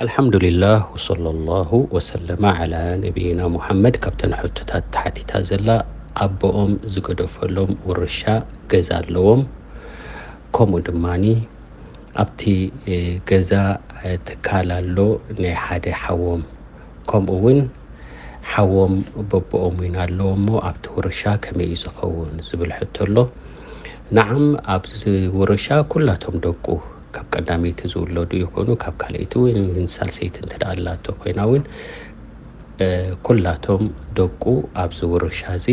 ኣልሓምዱሊላህ ወሰለላሁ ወሰለመ ዓላ ነቢይና ሙሓመድ። ካብተን ሕቶታት ተሓቲታ ዘላ፣ ኣቦኦም ዝገደፈሎም ውርሻ ገዛ ኣለዎም። ከምኡ ድማኒ ኣብቲ ገዛ ትካል ኣሎ ናይ ሓደ ሓዎም። ከምኡ እውን ሓዎም በቦኦም እውን ኣለዎ እሞ ኣብቲ ውርሻ ከመይ እዩ ዝኸውን ዝብል ሕቶ ኣሎ። ንዓም ኣብዚ ውርሻ ኩላቶም ደቁ ካብ ቀዳመይቲ ዝውለዱ ይኹኑ ካብ ካልኣይቲ ወይ ሳልሰይቲ እንተ ደኣ ኣላቶ ኮይና እውን ኩላቶም ደቁ ኣብዚ ውርሻ እዚ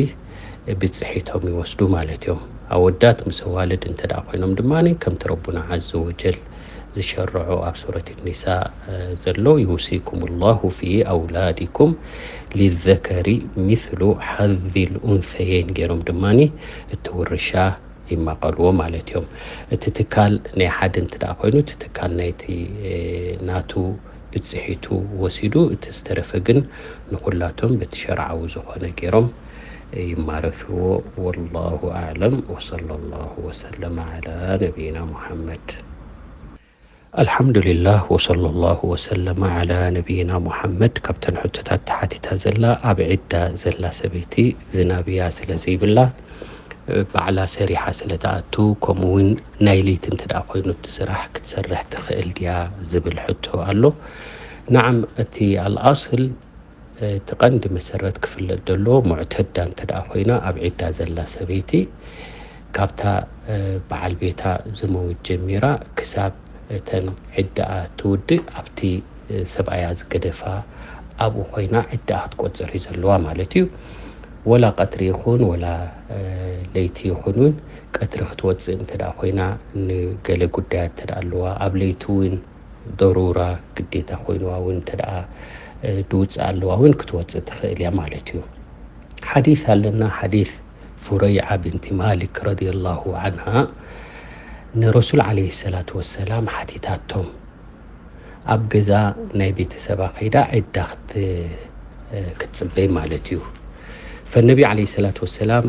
ብፅሒቶም ይወስዱ ማለት እዮም። ኣወዳት ምስ ኣዋልድ እንተ ደኣ ኮይኖም ድማ ከምቲ ረቡና ዓዘ ወጀል ዝሸርዖ ኣብ ሱረት ኒሳ ዘሎ ዩሲኩም ላሁ ፊ ኣውላዲኩም ሊዘከሪ ሚስሉ ሓዚ ልኡንሰየይን ገይሮም ድማ እቲ ውርሻ ይማቐልዎ ማለት እዮም። እቲ ትካል ናይ ሓደ እንተ ደኣ ኮይኑ እቲ ትካል ናይቲ ናቱ ብፅሒቱ ወሲዱ እቲ ዝተረፈ ግን ንኩላቶም በቲ ሸርዓዊ ዝኾነ ገይሮም ይማረስዎ። ወላሁ ኣዕለም ወሰለላሁ ወሰለመ ዓላ ነቢይና ሙሓመድ። ኣልሓምዱሊላህ ወሰለላሁ ወሰለመ ዓላ ነቢይና ሙሓመድ። ካብተን ሕቶታት ተሓቲታ ዘላ ኣብ ዒዳ ዘላ ሰበይቲ ዝናብያ ስለ ዘይብላ ባዕላ ሰሪሓ ስለ ትኣቱ ከምኡ እውን ናይ ለይቲ እንተ ደኣ ኮይኑ እቲ ስራሕ ክትሰርሕ ትኽእል ድያ ዝብል ሕቶ ኣሎ። ንዓም እቲ ኣልኣስል እቲ ቀንዲ መሰረት ክፍለጥ ዘለዎ ሙዕተዳ እንተ ደኣ ኮይና ኣብ ዒዳ ዘላ ሰበይቲ ካብታ በዓል ቤታ ዝመውት ጀሚራ ክሳብ እተን ዕዳኣ ትውድእ ኣብቲ ሰብኣያ ዝገደፋ ኣብኡ ኮይና ዕዳኣ ክትቆጽር እዩ ዘለዋ ማለት እዩ። ወላ ቀትሪ ይኹን ወላ ለይቲ ይኹን እውን ቀትሪ ክትወፅእ እንተ ደኣ ኮይና ንገለ ጉዳያት እንተ ደኣ ኣለዋ ኣብ ለይቲ እውን ደሩራ ግዴታ ኮይንዋ እውን እንተ ደኣ ድውፅእ ኣለዋ እውን ክትወፅእ ትኽእል እያ ማለት እዩ። ሓዲስ ኣለና ሓዲስ ፉረይዓ ብንቲ ማሊክ ረዲየላሁ ዓንሃ ንረሱል ዓለይሂ ሰላቱ ወሰላም ሓቲታቶም ኣብ ገዛ ናይ ቤተሰባ ከይዳ ዕዳ ክትፅበይ ማለት እዩ። ፈነቢ ዓለይሂ ሰላቱ ወሰላም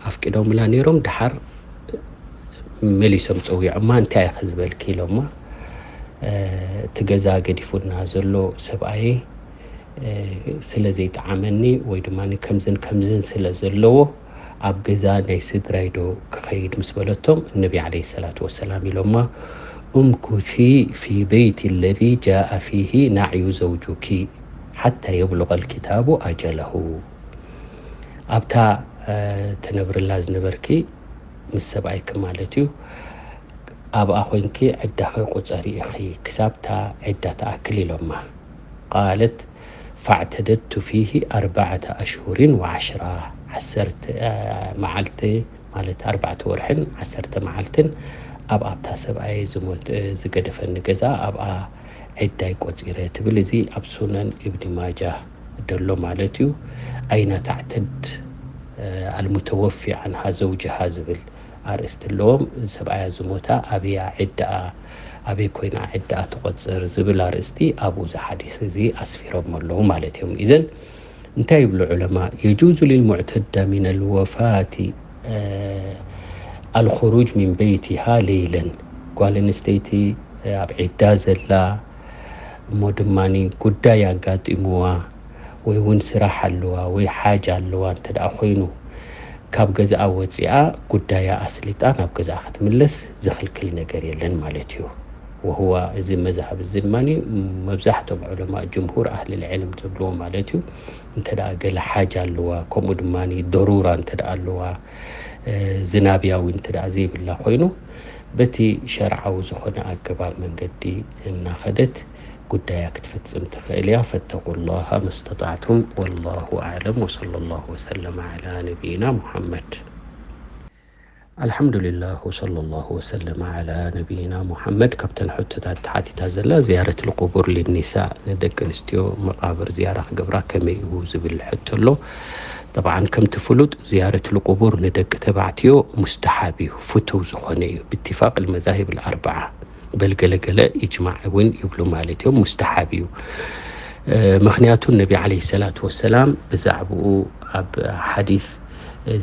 ኣፍቂዶምላ ነይሮም ድሓር መሊሶም ፀዊዖማ እንታይ ኢኸ ዝበልኪ ኢሎማ እቲ ገዛ ገዲፉና ዘሎ ሰብኣየ ስለ ዘይጠዓመኒ ወይ ድማ ከምዝን ከምዝን ስለ ዘለዎ ኣብ ገዛ ናይ ስድራይ ዶ ክኸይድ ምስ በለቶም እነቢ ዓለይሂ ሰላቱ ወሰላም ኢሎማ እምኩሲ ፊ በይቲ ለዚ ጃአ ፊሂ ናዕዩ ዘውጁኪ ሓታ የብሉቀ ልኪታቡ ኣጀለሁ። ኣብታ ትነብርላ ዝነበርኪ ምስ ሰብኣይኪ ማለት እዩ ኣብኣ ኮይንኪ ዕዳኺ ቁፀሪ ኢኺ ክሳብታ ዕዳ ትኣክል ኢሎማ። ቃለት ፋዕተደቱ ፊሂ ኣርባዕተ ኣሽሁሪን ወዓሽራ ዓሰርተ መዓልቲ ማለት ኣርባዕተ ወርሕን ዓሰርተ መዓልትን ኣብ ኣብታ ሰብኣይ ዝገደፈኒ ገዛ ኣብኣ ዕዳይ ቆፂረ ትብል። እዚ ኣብ ሱነን እብኒ ማጃ ደሎ ማለት እዩ። ኣይና ታዕተድ ኣልሙተወፊ ዓንሃ ዘውጅሃ ዝብል ኣርእስቲ ኣለዎም። ሰብኣያ ዝሞታ ኣበያ ዕዳኣ ኣበይ ኮይና ዕዳኣ ትቆፅር ዝብል ኣርእስቲ ኣብኡ እዚ ሓዲስ እዚ ኣስፊሮም ኣለዉ ማለት እዮም። ኢዘን እንታይ ይብሉ ዑለማ? የጁዙ ሊልሙዕተዳ ሚን ኣልወፋቲ ኣልኹሩጅ ሚን በይቲሃ ሌይለን። ጓል ኣንስተይቲ ኣብ ዒዳ ዘላ እሞ ድማ ጉዳይ ኣጋጢምዋ ወይ እውን ስራሕ ኣለዋ ወይ ሓጅ ኣለዋ እንተ ደኣ ኮይኑ ካብ ገዛኣ ወፂኣ ጉዳያ ኣስሊጣ ናብ ገዛኣ ክትምለስ ዝኽልክል ነገር የለን ማለት እዩ። ወህዋ እዚ መዛህብ እዚ ድማ መብዛሕቶም ዑለማ ጅምሁር ኣህልል ዕልም ዝብልዎ ማለት እዩ። እንተ ደኣ ገለ ሓጅ ኣለዋ ከምኡ ድማ ደሩራ እንተ ደኣ ኣለዋ ዝናብያዊ እንተ ደኣ ዘይብላ ኮይኑ በቲ ሸርዓዊ ዝኾነ ኣገባብ መንገዲ እናኸደት ጉዳያ ክትፍጽም ትኽእል እያ። ፈተቁ ላሃ መስተጣዕቱም ወላሁ ኣዕለም ወሰለ ላሁ ወሰለም ዓላ ነቢይና ሙሓመድ። ኣልሓምዱሊላህ ወሰለ ላሁ ወሰለም ዓላ ነቢይና ሙሓመድ። ካብተን ሕቶታት ተሓቲታ ዘላ ዝያረት ልቁቡር ሊኒሳ ንደቂ ኣንስትዮ መቃብር ዝያራ ክገብራ ከመይ እዩ ዝብል ሕቶ ኣሎ። ጠብዓን ከምቲ ፍሉጥ ዝያረት ልቁቡር ንደቂ ተባዕትዮ ሙስተሓብ እዩ፣ ፍቱው ዝኾነ እዩ ብትፋቅ ልመዛሂብ ልኣርበዓ በል ገለገለ ኢጅማዕ እውን ይብሉ ማለት እዮም። ሙስተሓብ እዩ። ምክንያቱ ነቢ ዓለይሂ ሰላቱ ወሰላም ብዛዕባኡ ኣብ ሓዲስ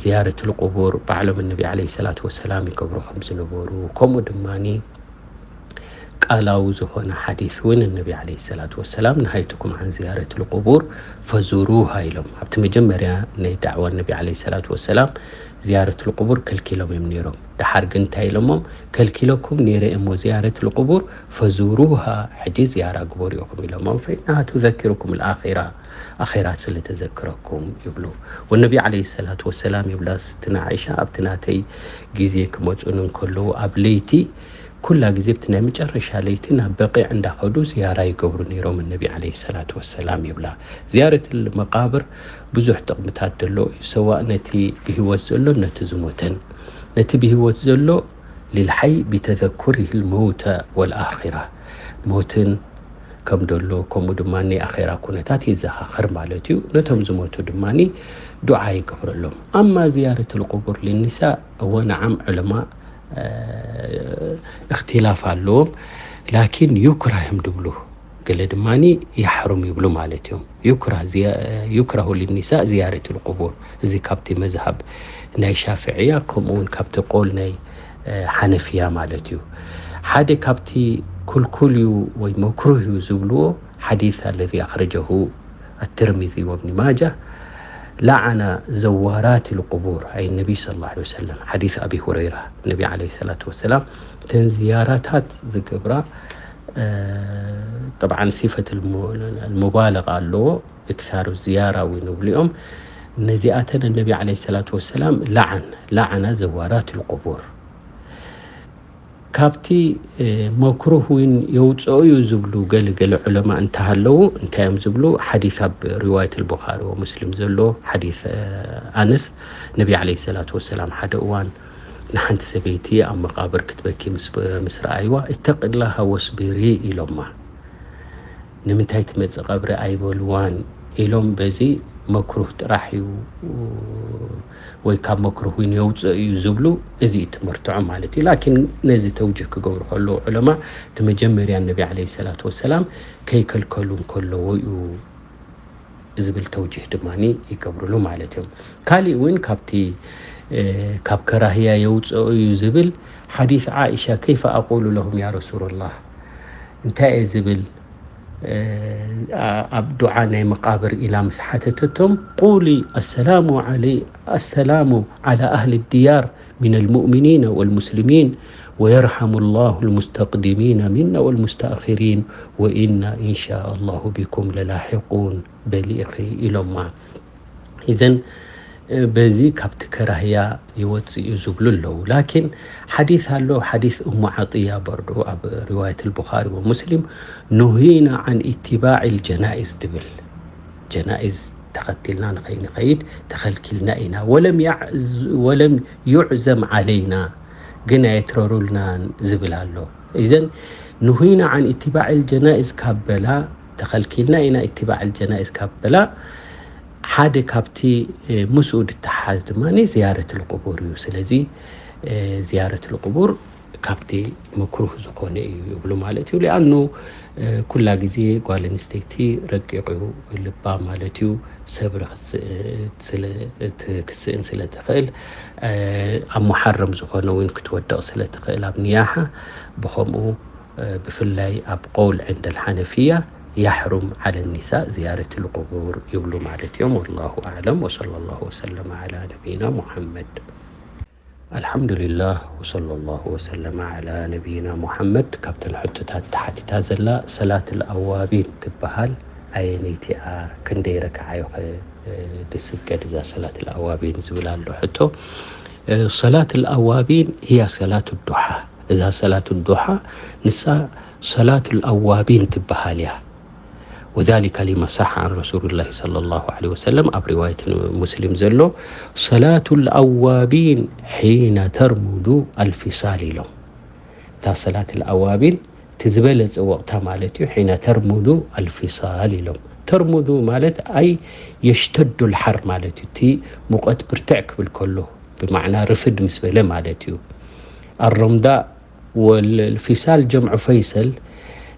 ዝያረት ልቁቡር ባዕሎም ነቢ ዓለይሂ ሰላቱ ወሰላም ይገብሩ ከም ዝነበሩ ከምኡ ድማ ቃላዊ ዝኾነ ሓዲስ እውን እነቢ ዓለይሂ ሰላቱ ወሰላም፣ "ነሃይቱኩም ዓን ዝያረት ልቁቡር ፈዙሩሃ" ኢሎም። ኣብቲ መጀመርያ ናይ ዳዕዋ እነቢ ዓለይሂ ሰላቱ ወሰላም ዝያረት ልቁቡር ከልኪሎም እዮም ነይሮም። ደሓር ግን እንታይ ኢሎሞም? "ከልኪለኩም ነይረ እሞ ዝያረት ልቁቡር፣ ፈዙሩሃ፣ ሕጂ ዝያራ ግበሩ ኢኹም" ኢሎሞም። "ፈኢናሃ ቱዘኪሩኩም ልኣኺራ፣ ኣኺራ ስለ ተዘክረኩም" ይብሉ። ወነቢ ዓለይሂ ሰላቱ ወሰላም ይብላ ስትና ዓይሻ፣ ኣብቲ ናተይ ግዜ ክመጹን እንከለዉ ኣብ ለይቲ ኩላ ግዜ ኣብቲ ናይ መጨረሻ ለይቲ ናብ በቂዕ እንዳኸዱ ዝያራ ይገብሩ ነይሮም እነቢ ዓለይሂ ሰላቱ ወሰላም ይብላ። ዝያረትል መቃብር ብዙሕ ጥቕምታት ደሎ እዩ፣ ሰዋእ ነቲ ብህይወት ዘሎን ነቲ ዝሞተን። ነቲ ብህይወት ዘሎ ሊልሓይ ቢተዘኩሪሂል መውተ ወልኣኺራ፣ ሞትን ከም ደሎ፣ ከምኡ ድማ ናይ ኣኼራ ኩነታት የዘኻኽር ማለት እዩ። ነቶም ዝሞቱ ድማ ዱዓ ይገብረሎም። ኣማ ዝያረት ልቁቡር ልኒሳ፣ እወ ነዓም፣ ዑለማ፣ እ፣ እኽትላፍ ኣለዎም። ላኪን ዩክራህ እዮም ድብሉ፣ ገለ ድማ ያሕሩም ይብሉ ማለት እዮም። ዩክራህ ዝያ-፣ ዩክራሁ ልኒሳ ዝያረት ልቁቡር። እዚ ካብቲ መዝሃብ ናይ ሻፍዕያ፣ ከምኡ እውን ካብቲ ቆል ናይ፣ እ፣ ሓነፍያ ማለት እዩ። ሓደ ካብቲ ክልኩል እዩ ወይ መክሩህ እዩ ዝብልዎ ሓዲስ ኣለዚ ኣኽረጀሁ ኣትርሚዚ ወብኒ ማጃ፣ ለዓና ዘዋራት ልቁቡር፣ ኣይ ነቢ ሰለላሁ ዐለይሂ ወሰለም፣ ሓዲስ ኣቢ ሁረይራ፣ ነቢ ዐለይሂ ሰላቱ ወሰላም እተን ዝያራታት ዝገብራ፣ እ፣ ጠብዓን ሲፈት ልሙ-፣ ልሙባለቃ ኣለዎ፣ እክሳሩ ዝያራ እውን ይብሉ እዮም። ነዚኣተን ነቢ ዐለይሂ ሰላቱ ወሰላም ለዓን፣ ለዓና ዘዋራት ልቁቡር። ካብቲ፣ እ፣ መክሩህ እውን የውፅኦ እዩ ዝብሉ ገለ ገለ ዑለማ እንተሃለዉ፣ እንታይ እዮም ዝብሉ? ሓዲስ ኣብ ሪዋየት ኣልቡኻሪ ወሙስሊም ዘሎ ሓዲስ፣ እ፣ ኣነስ፣ ነቢ ዐለይሂ ሰላቱ ወሰላም ሓደ እዋን ንሓንቲ ሰበይቲ ኣብ መቃብር ክትበኪ ምስ፣ ምስ ረኣይዋ፣ "እተቂላሃ ወስቢሪ" ኢሎማ። "ንምንታይ ትመጽእ ቀብሪ?" ኣይበልዋን ኢሎም፣ በዚ መክሩህ ጥራሕ እዩ ወይ ካብ መክሩህ እውን የውፅእ እዩ ዝብሉ፣ እዚ እዩ ትምህርትዖም ማለት እዩ። ላኪን ነዚ ተውጅህ ክገብሩ ከለዉ ዑለማ፣ እቲ መጀመርያ ነቢ ዐለይሂ ሰላቱ ወሰላም ከይከልከሉ እንከለዎ እዩ ዝብል ተውጅህ ድማ ይገብርሉ ማለት እዮም። ካሊእ እውን ካብቲ፣ እ፣ ካብ ከራህያ የውፅኦ እዩ ዝብል ሓዲስ ዓኢሻ፣ "ከይፈ ኣቁሉ ለሁም ያ ረሱሉላህ?" እንታይ እየ ዝብል? እ፣ ኣብ ዱዓ ናይ መቃብር ኢላ ምስ ሓተተቶም፣ "ቁሊ ኣሰላሙ ዓለይ-፣ ኣሰላሙ ዓላ ኣህሊ ድያር ሚነል ሙእሚኒነ ወልሙስሊሚን፣ ወየርሐሙ ላሁ ልሙስተቅዲሚነ ሚና ወልሙስተእኺሪን፣ ወኢና ኢንሻ ኣላሁ ቢኩም ለላሒቁን" በሊ ኢኺ ኢሎማ። ኢዘን፣ እ፣ በዚ ካብቲ ከራህያ ይወፅእ እዩ ዝብሉ ኣለዉ። ላኪን ሓዲስ ኣሎ፣ ሓዲስ እሙ ዓጥያ በርዶ ኣብ ሪዋየት ኣልቡኻሪ ወሙስሊም፣ "ኑሂና ዓን ኢትባዕ ልጀናኢዝ" ትብል። ጀናኢዝ ተኸቲልና ንኸይንኸይድ ተኸልኪልና ኢና። "ወለም ያዕዝ-፣ ወለም ዩዕዘም ዓለይና" ግን ኣየትረሩልናን ዝብል ኣሎ። ኢዘን ኑሂና ዓን ኢትባዕ ልጀናኢዝ ካብ በላ፣ ተኸልኪልና ኢና ኢትባዕ ልጀናኢዝ ካብ በላ፣ ሓደ ካብቲ፣ እ፣ ምስኡ ድተሓዝ ድማ ዝያረት ልቁቡር እዩ። ስለዚ፣ እ፣ ዝያረት ልቁቡር ካብቲ መክሩህ ዝኾነ እዩ ይብሉ ማለት እዩ። ሊኣኑ፣ እ፣ ኩላ ግዜ ጓል ኣንስተይቲ ረቂቕ እዩ ልባ ማለት እዩ። ሰብሪ ክትስ-፣ ስለ-፣ እት-፣ ክትስእን ስለ ትኽእል፣ እ፣ ኣብ ሙሓረም ዝኾነ እውን ክትወድቕ ስለ ትኽእል ኣብ ንያሓ፣ ብኸምኡ፣ እ፣ ብፍላይ ኣብ ቆውል ዕንደል ሓነፍያ፣ ያሕሩም ዓለ ኒሳእ ዝያረት ልቁቡር ይብሉ ማለት እዮም። ወላሁ ኣዕለም፣ ወሰለላሁ ወሰለመ ዓላ ነቢይና ሙሓመድ። ኣልሓምዱሊላህ፣ ወሰለላሁ ወሰለመ ዓላ ነቢይና ሙሓመድ። ካብተን ሕቶታት ተሓቲታ ዘላ ሰላትል ኣዋቢን ትበሃል ኣየነይቲ እያ? ክንደይ ረክዓ እዩ ኸ፣ እ፣ ድስገድ እዛ ሰላትል ኣዋቢን ዝብል ኣሎ ሕቶ። እ፣ ሰላትል ኣዋቢን ህያ ሰላቱ ዱሓ። እዛ ሰላቱ ዱሓ ንሳ ሰላትል ኣዋቢን ትበሃል እያ። وذلك لما صح عن رسول الله صلى الله عليه وسلم، ኣብ ሪዋየት ሙስሊም ዘሎ፣ "ሰላቱ ልኣዋቢን ሒነ ተርሙዱ ኣልፊሳል" ኢሎም። እታ ሰላት ልኣዋቢን እቲ ዝበለጸ ወቕታ ማለት እዩ፣ ሒነ ተርሙዱ ኣልፊሳል ኢሎም። ተርሙዱ ማለት ኣይ የሽተዱ ልሓር ማለት እዩ፣ እቲ ሙቐት ብርትዕ ክብል ከሎ፣ ብማዕና ርፍድ ምስ በለ ማለት እዩ። ኣሮምዳ ወልፊሳል ጀምዑ ፈይሰል፣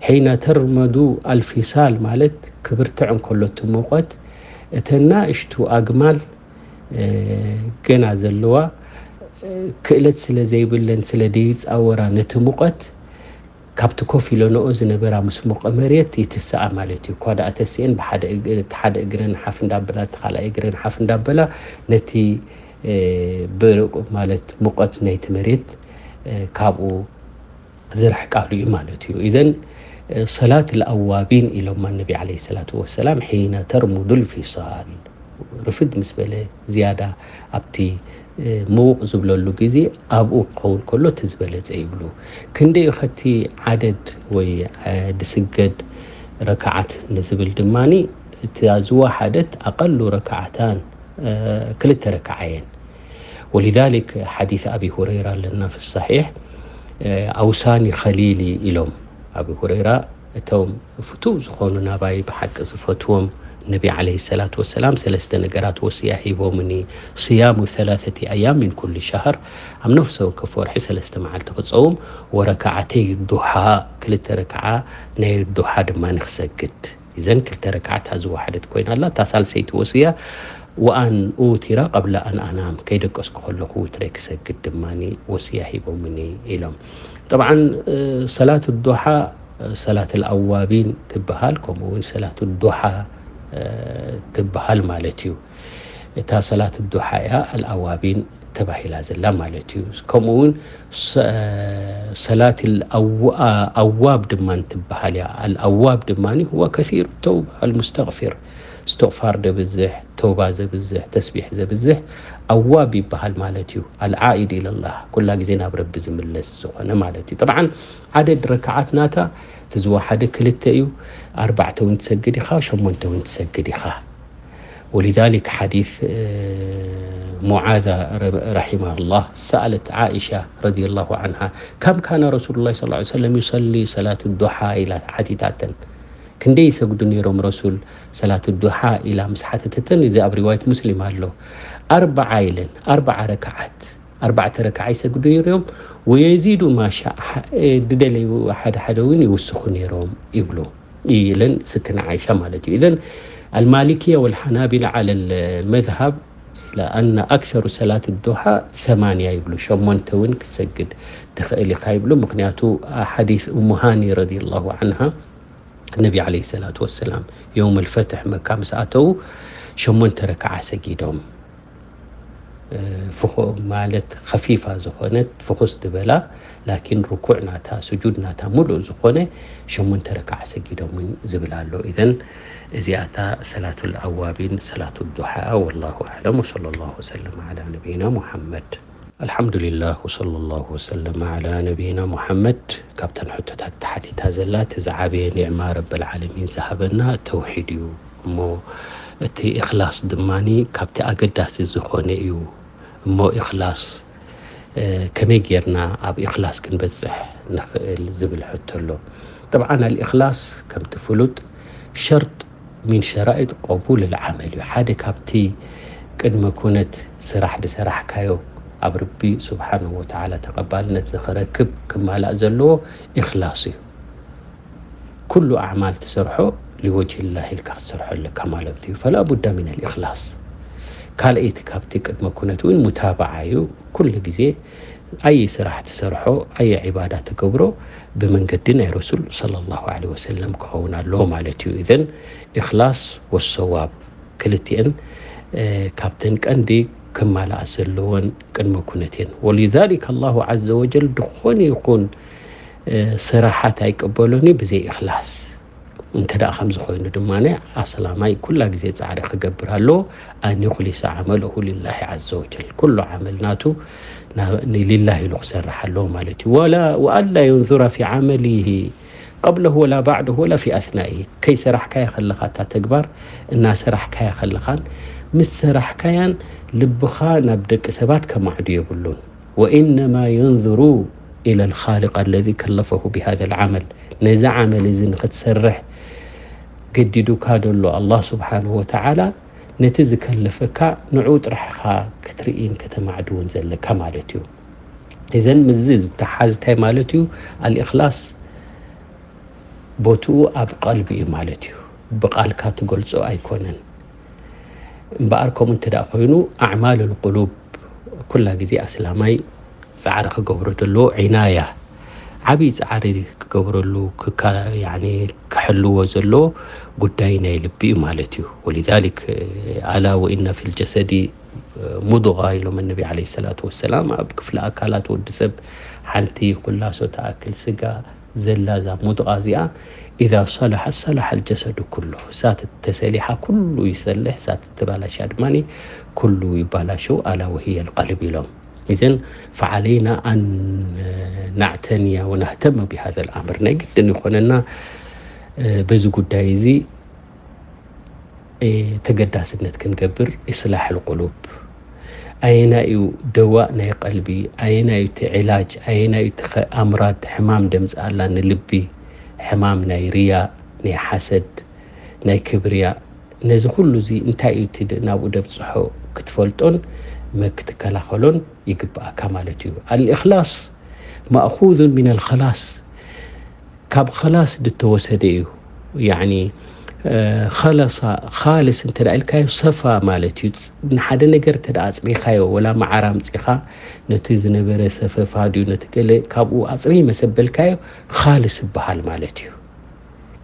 ሒነ ተርመዱ ኣልፊሳል ማለት ክብርትዕ እንከሎ እቲ ሙቐት፣ እተን ናእሽቱ ኣግማል፣ እ፣ ገና ዘለዋ፣ እ፣ ክእለት ስለ ዘይብለን ስለ ደይጻወራ ነቲ ሙቐት፣ ካብቲ ኮፍ ኢለንኦ ዝነበራ ምስ ሙቐ መሬት ይትስኣ ማለት እዩ። እኳ ደኣ ተሲኤን ብሓደ እግ-፣ እቲ ሓደ እግረን ሓፍ እንዳበላ፣ እቲ ካልኣይ እግረን ሓፍ እንዳበላ፣ ነቲ፣ እ፣ ብርቕ ማለት ሙቐት ናይቲ መሬት፣ እ፣ ካብኡ ዝርሕቃሉ እዩ ማለት እዩ። ኢዘን፣ እ፣ ሰላት ኣልኣዋቢን ኢሎማ ነቢ ዓለይሂ ሰላቱ ወሰላም፣ ሒነ ተርሙዱል ፊሳል፣ ርፍድ ምስ በለ ዝያዳ ኣብቲ፣ እ፣ ምውቕ ዝብለሉ ግዜ ኣብኡ ክኸውን ከሎ እቲ ዝበለጸ ይብሉ። ክንደይ ኸቲ ዓደድ ወይ፣ እ፣ ድስገድ ረክዓት ንዝብል ድማኒ፣ እታ ዝወሓደት ኣቐሉ ረክዓታን፣ እ፣ ክልተ ረክዓ እየን። ወሊዛሊክ ሓዲስ ኣቢ ሁረይራ ኣለና ፊ ሰሒሕ፣ እ፣ ኣውሳኒ ኸሊሊ ኢሎም ኣቢ ሁረይራ፣ እቶም ፍቱው ዝኾኑ ናባይ ብሓቂ ዝፈትዎም ነቢ ዓለይሂ ሰላቱ ወሰላም ሰለስተ ነገራት ወስያ ሂቦምኒ። ስያሙ ሰላሰቲ ኣያም ሚን ኩሊ ሸህር፣ ኣብ ነፍሲ ወከፍ ወርሒ ሰለስተ መዓልቲ ክጸውም፣ ወረክዓተይ ዱሓ፣ ክልተ ረክዓ ናይ ዱሓ ድማ ንክሰግድ። እዘን ክልተ ረክዓት እታ ዝወሓደት ኮይና ኣላ። እታ ሳልሰይቲ ወስያ፣ ወኣን ኡቲራ ቀብለ ኣን ኣናም፣ ከይደቀስኩ ከለኹ ውትረይ ክሰግድ ድማ ወስያ ሂቦምኒ ኢሎም። ጠብዓን፣ እ፣ ሰላት ዱሓ፣ እ፣ ሰላት ኣልኣዋቢን ትበሃል፣ ከምኡ እውን ሰላት ዱሓ፣ እ፣ ትበሃል ማለት እዩ። እታ ሰላት ዱሓ እያ ኣልኣዋቢን ተባሂላ ዘላ ማለት እዩ። ከምኡ እውን ሰ-፣ ሰላት ኣልኣዋ-፣ ኣዋብ ድማ ትበሃል እያ። ኣልኣዋብ ድማ ሁወ ከሲሩ ተውባ ኣልሙስተግፊር፣ እስትቕፋር ዘብዝሕ፣ ተውባ ዘብዝሕ፣ ተስቢሕ ዘብዝሕ ኣዋብ ይበሃል ማለት እዩ። ኣልዓኢድ ኢለላህ፣ ኩላ ግዜ ናብ ረቢ ዝምለስ ዝኾነ ማለት እዩ። ጠብዓን ዓደድ ረክዓት ናታ፣ እቲ ዝወሓደ ክልተ እዩ፣ ኣርባዕተ እውን ትሰግድ ኢኻ፣ ሸሞንተ እውን ትሰግድ ኢኻ። ولذلك ሓዲስ፣ እ፣ ሙዓዛ ረ-፣ ረሒማሃላህ ሰኣለት ዓኢሻ ረዲየላሁ ዓንሃ፣ ከም ካነ ረሱሉላህ ሰለላሁ ዐለይሂ ወሰለም ዩሰሊ ሰላት ዱሓ ኢላ ሓቲታተን። ክንደይ ይሰግዱ ነይሮም ረሱል ሰላት ዱሓ ኢላ ምስ ሓተተተን፣ እዚ ኣብ ሪዋየት ሙስሊም ኣሎ። ኣርባዓ ኢለን፣ ኣርባዓ ረክዓት፣ ኣርባዕተ ረክዓ ይሰግዱ ነይሮም። ወየዚዱ ማሻ፣ እ፣ ዝደለዩ ሓደ ሓደ እውን ይውስኹ ነይሮም ይብሉ፣ ኢለን ስትና ዓይሻ ማለት እዩ። ኢዘን ኣልማሊክያ ወልሓናቢላ ዓለ ልመዝሃብ ኢላ ኣነ ኣክሰሩ ሰላት ዱሓ ሰማንያ ይብሉ፣ ሸሞንተ እውን ክትሰግድ ትኽእል ኢኻ ይብሉ። ምኽንያቱ ሓዲስ እሙ ሃኒ ረዲየላሁ ዓንሃ፣ ነቢ ዓለይሂ ሰላቱ ወሰላም የውም ልፈትሕ መካ ምስ ኣተዉ ሸሞንተ ረክዓ ሰጊዶም። እ፣ ፍኹ-፣ ማለት ኸፊፋ ዝኾነት ፍኹስ ዝበላ፣ ላኪን ርኩዕ ናታ፣ ስጁድ ናታ ሙሉእ ዝኾነ ሸሞንተ ረክዓ ሰጊዶም እውን ዝብል ኣሎ። ኢዘን እዚኣታ ሰላቱል ኣዋቢን ሰላቱ ዱሓ። ወላሁ ኣዕለም ወሰለላሁ ወሰለም ዓላ ነቢይና ሙሐመድ። ኣልሓምዱሊላህ ወሰለላሁ ወሰለም ዓላ ነቢይና ሙሐመድ። ካብተን ሕቶታት ተሓቲታ ዘላ፣ እቲ ዝዓበየ ኒዕማ ረበል ዓለሚን ዝሃበና ተውሒድ እዩ። እሞ እቲ ኢኽላስ ድማኒ ካብቲ ኣገዳሲ ዝኾነ እዩ። እሞ ኢኽላስ፣ እ፣ ከመይ ጌርና ኣብ ኢኽላስ ክንበጽሕ ንኽእል ዝብል ሕቶ ኣሎ። ጠብዓን ኣልኢኽላስ ከምቲ ፍሉጥ ሸርጥ ሚን ሸራኢጥ ቀቡል ልዓመል እዩ። ሓደ ካብቲ ቅድመ ኩነት ስራሕ ዝሰራሕካዮ ኣብ ረቢ ስብሓንሁ ወተዓላ ተቐባልነት ንኽረክብ ክማላእ ዘለዎ ኢኽላስ እዩ። ኩሉ ኣዕማል ትሰርሖ ሊወጅሂላህ ኢልካ ክትሰርሖ ኣለካ ማለት እዩ። ፈላ ቡዳ ሚነል ኢኽላስ። ካልኣይቲ ካብቲ ቅድመ ኩነት እውን ሙታባዓ እዩ። ኩሉ ግዜ ኣየ ስራሕ ትሰርሖ፣ ኣየ ዒባዳ ትገብሮ ብመንገዲ ናይ ረሱል ሰለላሁ ዐለይሂ ወሰለም ክኸውን ኣለዎ ማለት እዩ። ኢዘን ኢኽላስ ወሰዋብ ክልቲኤን፣ እ፣ ካብተን ቀንዲ ክማልኣ ዘለወን ቅድመ ኩነት እየን። ወሊዛሊክ ኣላሁ ዐዘ ወጀል ዝኾነ ይኹን፣ እ፣ ስራሓት ኣይቅበሎን እዩ ብዘይ ኢኽላስ። እንተ ደኣ ከምዚ ኮይኑ ድማ ኣስላማይ ኩላ ግዜ ጻዕሪ ክገብር ኣለዎ፣ ኣን ዩኽሊሰ ዓመለሁ ሊላሂ ዐዘ ወጀል። ኩሉ ዓመል ናቱ ና-፣ ን-፣ ሊላሂ ኢሉ ክሰርሕ ኣለዎ ማለት እዩ። ወላ፣ ወኣላ የንዙረ ፊ ዓመሊሂ ቀብለሁ ወላ ባዕደሁ ወላ ፊ ኣስናኢሂ። ከይሰራሕካያ ከለኻ እታ ተግባር፣ እናሰራሕካያ ከለኻን ምስ ሰራሕካያን ልብኻ ናብ ደቂ ሰባት ከማዕዱ የብሉን። ወኢነማ የንዙሩ ኢለ ልኻልቅ ኣለዚ ከለፈሁ ቢሃዘ ልዓመል። ነዚ ዓመል እዚ ንኽትሰርሕ ገዲዱካ ደሎ ኣላህ ስብሓንሁ ወተዓላ፣ ነቲ ዝከለፈካ ንዑ ጥራሕ ኢኻ ክትርእይን ከተማዕድውን ዘለካ ማለት እዩ። እዘን ምስዚ ዝተሓዝ እንታይ ማለት እዩ? ኣልእኽላስ ቦትኡ ኣብ ቀልቢ እዩ ማለት እዩ። ብቓልካ ትገልጾ ኣይኮነን። እምበኣር ከምኡ እንተ ደኣ ኮይኑ፣ ኣዕማል ልቁሉብ ኩላ ግዜ ኣስላማይ ጻዕሪ ክገብሮ ዘለዎ ዒናያ፣ ዓብዪ ፃዕሪ ክገብረሉ ክካ- ያኒ ክሕልዎ ዘለዎ ጉዳይ ናይ ልቢ እዩ ማለት እዩ። ወሊዛሊክ ኣላ ወኢነ ፊል ጀሰዲ ሙድቃ ኢሎም ነቢ ዓለይሂ ሰላቱ ወሰላም። ኣብ ክፍሊ ኣካላት ወዲ ሰብ ሓንቲ ኩላሶ ትኣክል ስጋ ዘላ እዛ ሙድቃ እዚኣ ኢዛ ሰላሐት ሰላሐ ልጀሰዱ ኩሉ። እሳ ተሰሊሓ ኩሉ ይሰልሕ፣ እሳ ተባላሻ ድማ ኩሉ ይባላሸው። ኣላ ወህየ ልቀልብ ኢሎም። ኢዘን ፈዓለይና ኣን ናዕተንያ ወናህተመ ቢሃዘ ልኣምር። ናይ ግድን ይኾነና በዚ ጉዳይ እዚ ተገዳስነት ክንገብር። ኢስላሕ ልቁሉብ ኣየናይ እዩ ደዋእ ናይ ቀልቢ? ኣየናይ እዩ እቲ ዕላጅ? ኣየናይ እዩ እቲ ኸ- ኣምራድ ሕማም ደምፅኣላ ንልቢ? ሕማም ናይ ርያ፣ ናይ ሓሰድ፣ ናይ ክብርያ። ነዚ ኩሉ እዚ እንታይ እዩ እቲ ድ- ናብኡ ደብፅሖ ክትፈልጦን መ- ክትከላኸሎን ይግብኣካ ማለት እዩ። ኣልእኽላስ ማእኹዙን ሚን ኣልኸላስ፣ ካብ ኸላስ ዝተወሰደ እዩ። ያኒ ኸለሳ፣ ኻልስ እንተ ደኣ ኢልካዮ ሰፋ ማለት እዩ። ንሓደ ነገር እንተ ደኣ ኣፅሪኻዮ፣ ወላ መዓር ኣምፂኻ ነቲ ዝነበረ ሰፈፋ ድዩ ነቲ ገለ ካብኡ ኣፅሪ መሰበልካዮ ኻልስ ይበሃል ማለት እዩ።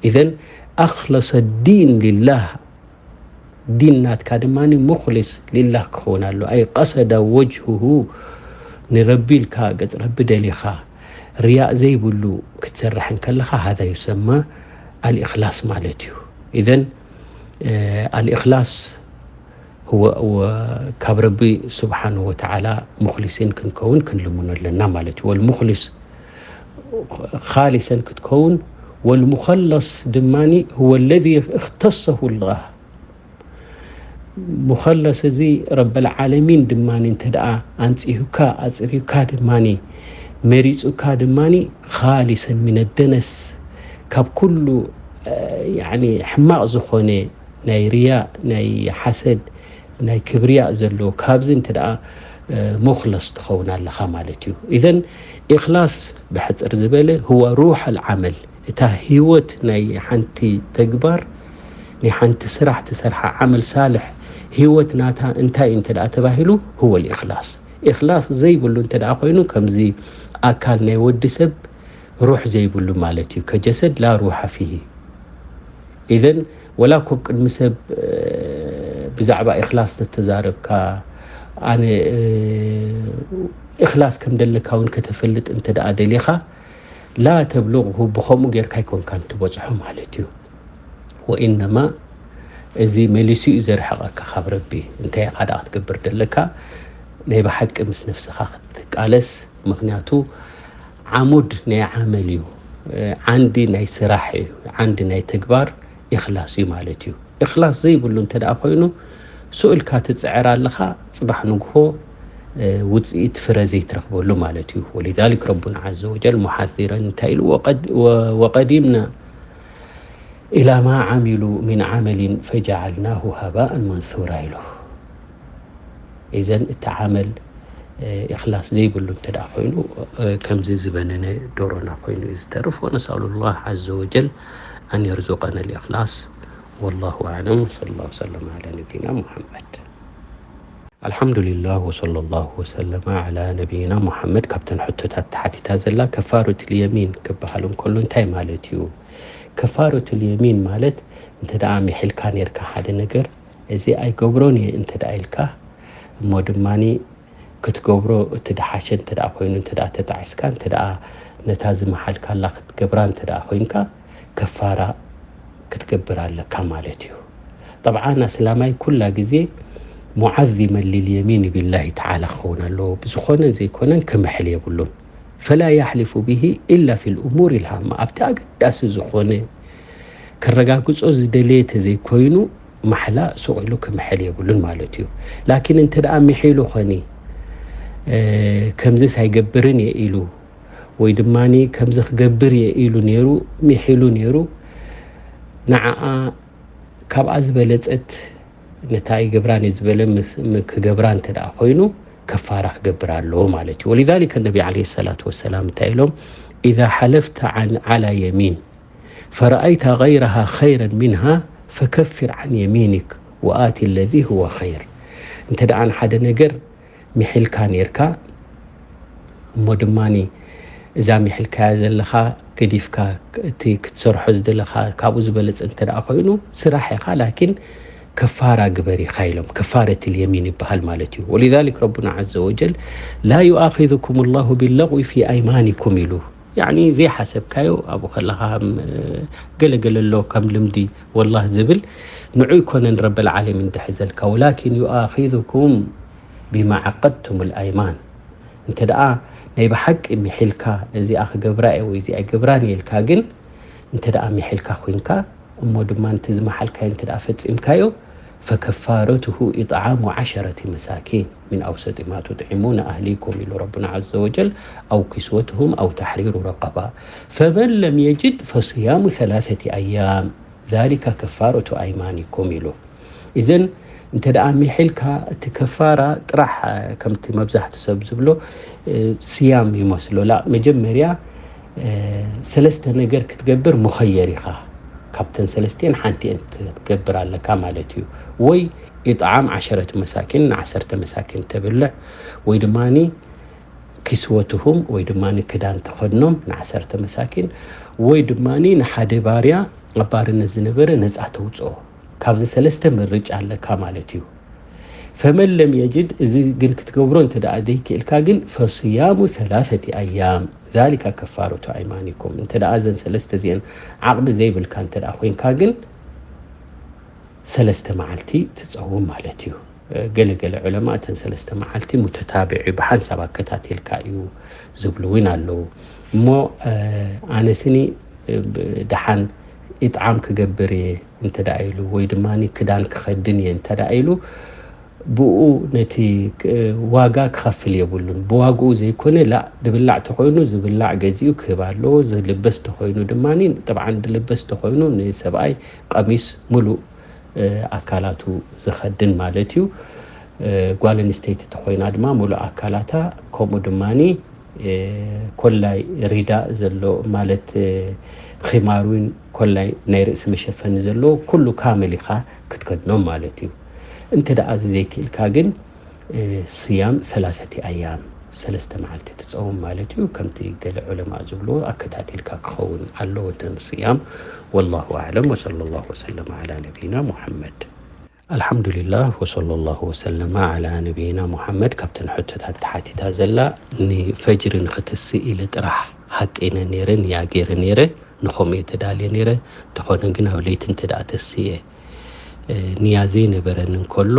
ኢዘን ኣኽለሰ ዲን ሊላህ፣ ዲን ናትካ ድማ ሙኽሊስ ሊላህ ክኸውን ኣሎ። ኣይ ቀሰደ ወጅሁሁ፣ ንረቢ ኢልካ ገጽ ረቢ ደሊኻ ርያእ ዘይብሉ ክትሰርሕ እንከለኻ ሃዛ ዩሰማ ኣልእኽላስ ማለት እዩ። ኢዘን ኣልእኽላስ ካብ ረቢ ስብሓንሁ ወተዓላ ሙኽሊሲን ክንከውን ክንልምኖ ኣለና ማለት እዩ። ወልሙኽሊስ ኻሊሰን ክትከውን፣ ወልሙኸለስ ድማ ሁወ ለዚ እኽተሰሁ ላህ። ሙኸለስ እዚ ረበል ዓለሚን ድማ እንተ ደኣ ኣንጺሁካ ኣጽሪዩካ ድማ መሪጹካ ድማ ኻሊሰን ሚነ ደነስ ካብ ኩሉ ያኒ ሕማቕ ዝኾነ ናይ ርያ ናይ ሓሰድ ናይ ክብርያ ዘሎ ካብዚ እንተ ደኣ ሙኽለስ ትኸውን ኣለኻ ማለት እዩ። ኢዘን ኢኽላስ ብሕፅር ዝበለ ህወ ሩሕ ኣልዓመል፣ እታ ህይወት ናይ ሓንቲ ተግባር፣ ናይ ሓንቲ ስራሕ ትሰርሓ ዓመል ሳልሕ ህይወት ናታ እንታይ እዩ እንተ ደኣ ተባሂሉ ህወ ልኢኽላስ። ኢኽላስ ዘይብሉ እንተ ደኣ ኮይኑ ከምዚ ኣካል ናይ ወዲ ሰብ ሩሕ ዘይብሉ ማለት እዩ። ከጀሰድ ላ ሩሓ ፊሂ። ኢዘን ወላ ኮብ ቅድሚ ሰብ ብዛዕባ ኢኽላስ ተተዛረብካ ኣነ ኢኽላስ ከም ደለካ እውን ከተፈልጥ እንተ ደኣ ደሊኻ ላ ተብልغሁ ብኸምኡ ጌርካ ኣይኮንካን ትበፅሖ ማለት እዩ። ወኢነማ እዚ መሊሱ እዩ ዘርሕቐካ ካብ ረቢ። እንታይ ኢኻ ደኣ ክትገብር ደለካ? ናይ ብሓቂ ምስ ነፍስኻ ክትቃለስ። ምኽንያቱ ዓሙድ ናይ ዓመል እዩ፣ ዓንዲ ናይ ስራሕ እዩ፣ ዓንዲ ናይ ተግባር ኢኽላስ እዩ ማለት እዩ። ኢኽላስ ዘይብሉ እንተ ደኣ ኮይኑ ስኡልካ ትፅዕር ኣለኻ፣ ፅባሕ ንግሆ ውፅኢት ፍረ ዘይትረኽበሉ ማለት እዩ። ወሊዛሊክ ረቡና ዓዘ ወጀል ሙሓዚረን እንታይ ኢሉ? ወቀዲምና ኢላ ማ ዓሚሉ ሚን ዓመሊን ፈጀዓልናሁ ሃባኣን መንሱራ ኢሉ። ኢዘን እቲ ዓመል ኢኽላስ ዘይብሉ እንተ ደኣ ኮይኑ ከምዚ ዝበነነ ዶሮና ኮይኑ እዩ ዝተርፍ። ወነስኣሉ ላህ ዓዘ ወጀል ኣን የርዙቀና ልኢኽላስ። ወላሁ ኣዕለም። ወሰለ ላሁ ወሰለም ዓላ ነቢና ሙሓመድ። ኣልሓምዱሊላህ ወሰለ ላሁ ወሰለመ ዓላ ነቢይና ሙሓመድ። ካብተን ሕቶታት ተሓቲታ ዘላ ከፋረቱል የሚን ክበሃል እንከሎ እንታይ ማለት እዩ? ከፋረቱል የሚን ማለት እንተ ደኣ ሚሒልካ ኔርካ ሓደ ነገር እዚ ኣይገብሮን እየ እንተ ደኣ ኢልካ እሞ ድማኒ ክትገብሮ እቲ ደሓሸ እንተ ደኣ ኮይኑ እንተ ደኣ ተጣዒስካ እንተ ደኣ ነታ ዝመሓልካላ ክትገብራ እንተ ደኣ ኮይንካ ከፋራ ክትገብር ኣለካ ማለት እዩ። ጠብዓን ኣስላማይ ኩላ ግዜ ሙዓዚመን ሊልየሚን ቢላሂ ተዓላ ክኸውን ኣለዎ። ብዝኾነን ዘይኮነን ክምሕል የብሉን። ፈላ ያሕሊፉ ቢሂ ኢላ ፊል እሙር ኢልሃማ። ኣብቲ ኣገዳሲ ዝኾነ ከረጋግጾ ዝደለየ ተዘይኮይኑ ማሕላ ሱቕ ኢሉ ክምሕል የብሉን ማለት እዩ። ላኪን እንተ ደኣ ምሒሉ ኾኒ ከምዚስ ኣይገብርን እየ ኢሉ ወይ ድማ ከምዚ ክገብር እየ ኢሉ ነይሩ፣ ሚሒሉ ነይሩ፣ ንዓኣ ካብኣ ዝበለጸት ነታ ኣይገብራን እየ ዝበለ ምስ- ም- ክገብራ እንተ ደኣ ኮይኑ ከፋራ ክገብር ኣለዎ ማለት እዩ። ወሊዛሊከ ነቢ ዓለይሂ ሰላቱ ወሰላም እንታይ ኢሎም? ኢዛ ሓለፍተ ዓን- ዓላ የሚን ፈረኣይታ ገይረሃ ኸይረን ሚንሃ ፈከፊር ዓን የሚኒክ ወኣቲ ለዚ ሁወ ኸይር። እንተ ደኣ ንሓደ ነገር ሚሒልካ ኔርካ እሞ ድማኒ እዛ ሚሒልካያ ዘለኻ ገዲፍካ እቲ ክትሰርሖ ዝደለኻ ካብኡ ዝበለጸ እንተ ደኣ ኮይኑ ስራሕ ኢኻ፣ ላኪን ከፋራ ግበር ኢኻ ኢሎም። ከፋረት ልየሚን ይበሃል ማለት እዩ። ወሊዛሊክ ረቡና ዐዘ ወጀል ላ ዩኣኺዙኩም ላሁ ቢለغዊ ፊ ኣይማኒኩም ኢሉ። ያኒ ዘይሓሰብካዮ ኣብኡ ከለኻ ከም ገለገለ ኣሎ ከም ልምዲ ወላህ ዝብል ንዑ ይኮነን ረበል ዓለሚን ድሕዘልካ ወላኪን ዩኣኺዙኩም ቢማ ዓቀድቱም ልኣይማን። እንተ ደኣ ናይ ብሓቂ ሚሒልካ እዚኣ ክገብራ እየ ወይ እዚኣ ይገብራን እየ ኢልካ ግን እንተ ደኣ ሚሒልካ ኮይንካ እሞ ድማ ነቲ ዝመሓልካዮ እንተ ደኣ ፈጺምካዮ ፈከፋረትሁ ኢጥዓሙ ዓሸረቲ መሳኪን ምን ኣውሰጢ ማ ቱጥዒሙነ ኣህሊኩም ኢሉ ረቡና ዐዘ ወጀል ኣው ኪስወትሁም ኣው ተሕሪሩ ረቀባ ፈመን ለም የጅድ ፈስያሙ ሰላሰቲ ኣያም ዛሊካ ከፋረቱ ኣይማኒኩም ኢሉ። እዘን እንተ ደኣ ሚሒልካ እቲ ከፋራ ጥራሕ ከምቲ መብዛሕቱ ሰብ ዝብሎ ስያም ይመስሎ ላ መጀመርያ ሰለስተ ነገር ክትገብር ሙኸየር ኢኻ። ካብተን ሰለስቲኤን ሓንቲኤን ክትገብር ኣለካ ማለት እዩ። ወይ ኢጥዓም ዓሸረት መሳኪን ንዓሰርተ መሳኪን ተብልዕ ወይ ድማ ኪስወትሁም ወይ ድማ ክዳን ተኸድኖም ንዓሰርተ መሳኪን ወይ ድማ ንሓደ ባርያ ኣብ ባርነት ዝነበረ ነፃ ተውፅኦ። ካብዚ ሰለስተ ምርጫ ኣለካ ማለት እዩ። ፈመን ለም የጅድ እዚ ግን ክትገብሮ እንተ ደኣ ዘይክእልካ ግን ፈስያሙ ሰላሰቲ ኣያም ዛሊካ ከፋረቱ ኣይማኒኩም። እንተ ደኣ እዘን ሰለስተ እዚአን ዓቕሚ ዘይብልካ እንተ ደኣ ኮይንካ ግን ሰለስተ መዓልቲ ትፀውም ማለት እዩ። ገለገለ ዑለማ እተን ሰለስተ መዓልቲ ሙተታብዕ እዩ፣ ብሓንሳብ ኣከታቲልካ እዩ ዝብሉ እውን ኣለዉ። እሞ ኣነስኒ ደሓን ኢጥዓም ክገብር እየ እንተ ደኣ ኢሉ ወይ ድማ ክዳን ክኸድን እየ እንተ ደኣ ኢሉ ብኡ ነቲ ዋጋ ክኸፍል የብሉን። ብዋግኡ ዘይኮነ ላ ድብላዕ ተኾይኑ ዝብላዕ ገዚኡ ክህብ ኣለዎ። ዝልበስ ተኾይኑ ድማ ጥብዓን ድልበስ ተኾይኑ ንሰብኣይ ቀሚስ ሙሉእ ኣካላቱ ዝኸድን ማለት እዩ። ጓል ኣንስተይቲ ተኾይና ድማ ሙሉእ ኣካላታ ከምኡ ድማ ኮላይ ሪዳ ዘሎ ማለት ኺማር እውን ኮላይ ናይ ርእሲ መሸፈኒ ዘለዎ ኩሉ ካምል ኢኻ ክትከድኖም ማለት እዩ። እንተ ደኣ እዚ ዘይክእልካ ግን ስያም ሰላሰቲ ኣያም ሰለስተ መዓልቲ ትፀውም ማለት እዩ። ከምቲ ገለ ዑለማ ዝብልዎ ኣከታቲልካ ክኸውን ኣለዎ እተን ስያም። ወላሁ ኣዕለም ወሰለ ላሁ ወሰለም ዓላ ነቢይና ሙሐመድ። ኣልሓምዱሊላህ ወሰለ ላሁ ወሰለመ ዓላ ነቢይና ሙሐመድ። ካብተን ሕቶታት ተሓቲታ ዘላ ንፈጅሪ ንክትስእ ኢለ ጥራሕ ሃቂነ ነይረ ንያ ገይረ ነይረ ንኸምኡ እየ ተዳልየ ነይረ። እንተኾነ ግን ኣብ ለይቲ እንተ ደኣ ተስየ ንያ ዘይነበረኒ እንከሎ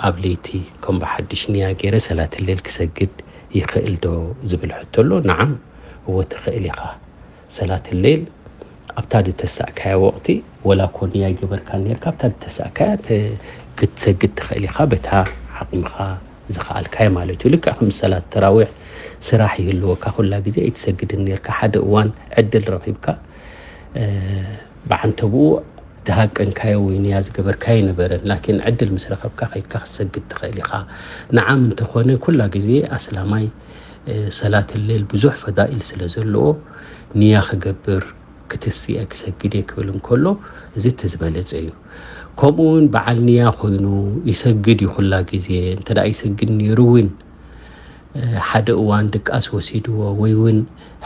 ኣብ ለይቲ ከም ብሓድሽ ንያ ገይረ ሰላት ሌል ክሰግድ ይኽእል ዶ ዝብል ሕቶ ኣሎ። ነዓም እወ ትኽእል ኢኻ። ሰላት ሌል ኣብታ ዝተሳእካያ ወቕቲ ወላ እኮ ንያ ይገበርካ ነርካ ኣብታ ዝተሳእካያ ክትሰግድ ትኽእል ኢኻ በታ ዓቕምኻ ዝኸኣልካዮ ማለት እዩ። ልክዕ ከም ሰላት ተራዊሕ ስራሕ ይህልወካ ኩላ ግዜ ኣይትሰግድን ነርካ ሓደ እዋን ዕድል ረኺብካ ብዓንተብኡ ድሃቀንካዮ ወይ ንያ ዝገበርካዮ ነበረን ላኪን ዕድል ምስ ረኸብካ ከይድካ ክትሰግድ ትኽእል ኢኻ። ንዓም እንተኾነ ኩላ ግዜ ኣስላማይ ሰላት ሌል ብዙሕ ፈዳኢል ስለ ዘለዎ ንያ ክገብር ክትስእ እየ ክሰግድ እየ ክብል እንከሎ እዚ እቲ ዝበለፀ እዩ። ከምኡ እውን በዓል ንያ ኮይኑ ይሰግድ እዩ ኩላ ግዜ እንተ ደኣ ይሰግድ ነይሩ እውን ሓደ እዋን ድቃስ ወሲድዎ ወይ እውን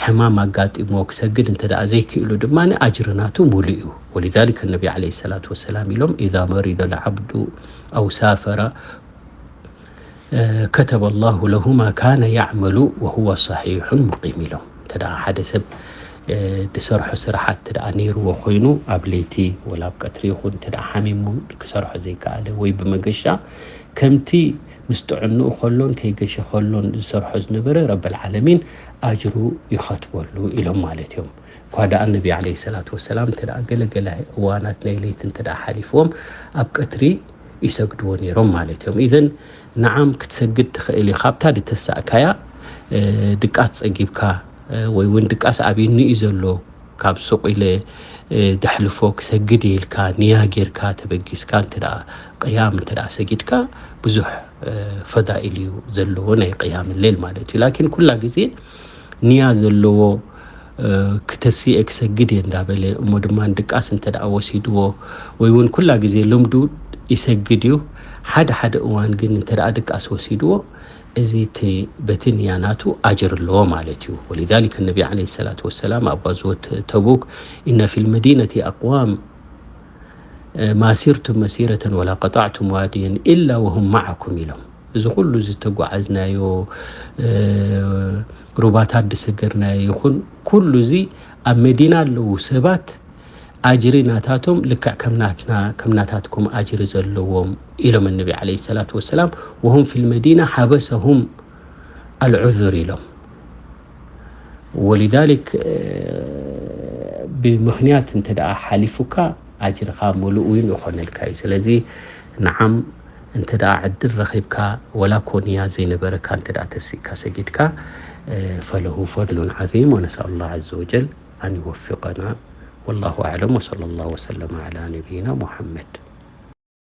ሕማም ኣጋጢምዎ ክሰግድ እንተ ደኣ ዘይክእሉ ድማ ኣጅሪ ናቱ ሙሉእ እዩ። ወሊዛሊከ ነቢ ዓለይሂ ሰላቱ ወሰላም ኢሎም ኢዛ መሪደ ልዓብዱ ኣው ሳፈረ ከተበ ላሁ ለሁ ማ ካነ ያዕመሉ ወሁወ ሰሒሑን ሙቂም ኢሎም። እንተ ሓደ ሰብ ዝሰርሖ ስራሓት እንተ ነይርዎ ኮይኑ ኣብ ለይቲ ወላ ኣብ ቀትሪ ይኹን እንተ ሓሚሙ ክሰርሖ ዘይከኣለ ወይ ብመገሻ ከምቲ ምስ ጥዕንኡ ከሎን ከይገሸ ከሎን ዝሰርሖ ዝነበረ ረበል ዓለሚን ኣጅሩ ይኸትበሉ ኢሎም ማለት እዮም። እኳ ደኣ ነቢ ዓለይሂ ሰላቱ ወሰላም እንተ ገለገለ እዋናት ናይ ለይቲ እንተ ሓሊፍዎም ኣብ ቀትሪ ይሰግድዎ ነይሮም ማለት እዮም። ኢዘን ንዓም ክትሰግድ ትኽእል ኢኻ ኣብታ ድተሳእካያ ድቃስ ጸጊብካ ወይ እውን ድቃስ ኣብዩኒ እዩ ዘሎ ካብ ሱቕ ኢለ ደሕልፎ ክሰግድ ኢልካ ንያ ጌርካ ተበጊስካ እንተ ደኣ ቅያም እንተ ደኣ ሰጊድካ ብዙሕ ፈዳኢል እዩ ዘለዎ ናይ ቅያም ሌል ማለት እዩ። ላኪን ኩላ ግዜ ንያ ዘለዎ ክተስኤ ክሰግድ እየ እንዳበለ እሞ ድማ ድቃስ እንተ ደኣ ወሲድዎ ወይ እውን ኩላ ግዜ ልምዱ ይሰግድ እዩ። ሓደ ሓደ እዋን ግን እንተ ደኣ ድቃስ ወሲድዎ እዚ እቲ በቲ ንያ ናቱ ኣጅር ኣለዎ ማለት እዩ። ولذلك النبي عليه الصلاة والسلام ኣብ غزوة تبوك إن في المدينة أقوام ما سرتم مسيرة ولا قطعتم واديا إلا وهم معكم ኢሎም። እዚ ኩሉ ዝተጓዓዝናዮ ሩባታት ዝሰገርናዮ ይኹን ኩሉ እዚ ኣብ መዲና ኣለዉ ሰባት ኣጅሪ ናታቶም ልክዕ ከም ናትና ከም ናታትኩም ኣጅሪ ዘለዎም ኢሎም ነቢ عليه الصلاة والسلام وهم في المدينة حبسهم العذر ኢሎም ولذلك ብምኽንያት እንተ ደኣ ሓሊፉካ ኣጅርኻ ምሉእ እውን ይኾነልካ እዩ። ስለዚ ንዓም እንተ ደኣ ዕድል ረኺብካ ወላ ኮንያ ዘይነበረካ እንተ ደኣ ተሲእካ ሰጊድካ ፈለሁ ፈድሉን ዓዚም ወነስኣል ላህ ዓዘ ወጀል ኣን ይወፊቀና። ወላሁ ኣዕለም ወሰለ ላሁ ወሰለመ ዓላ ነቢይና ሙሐመድ።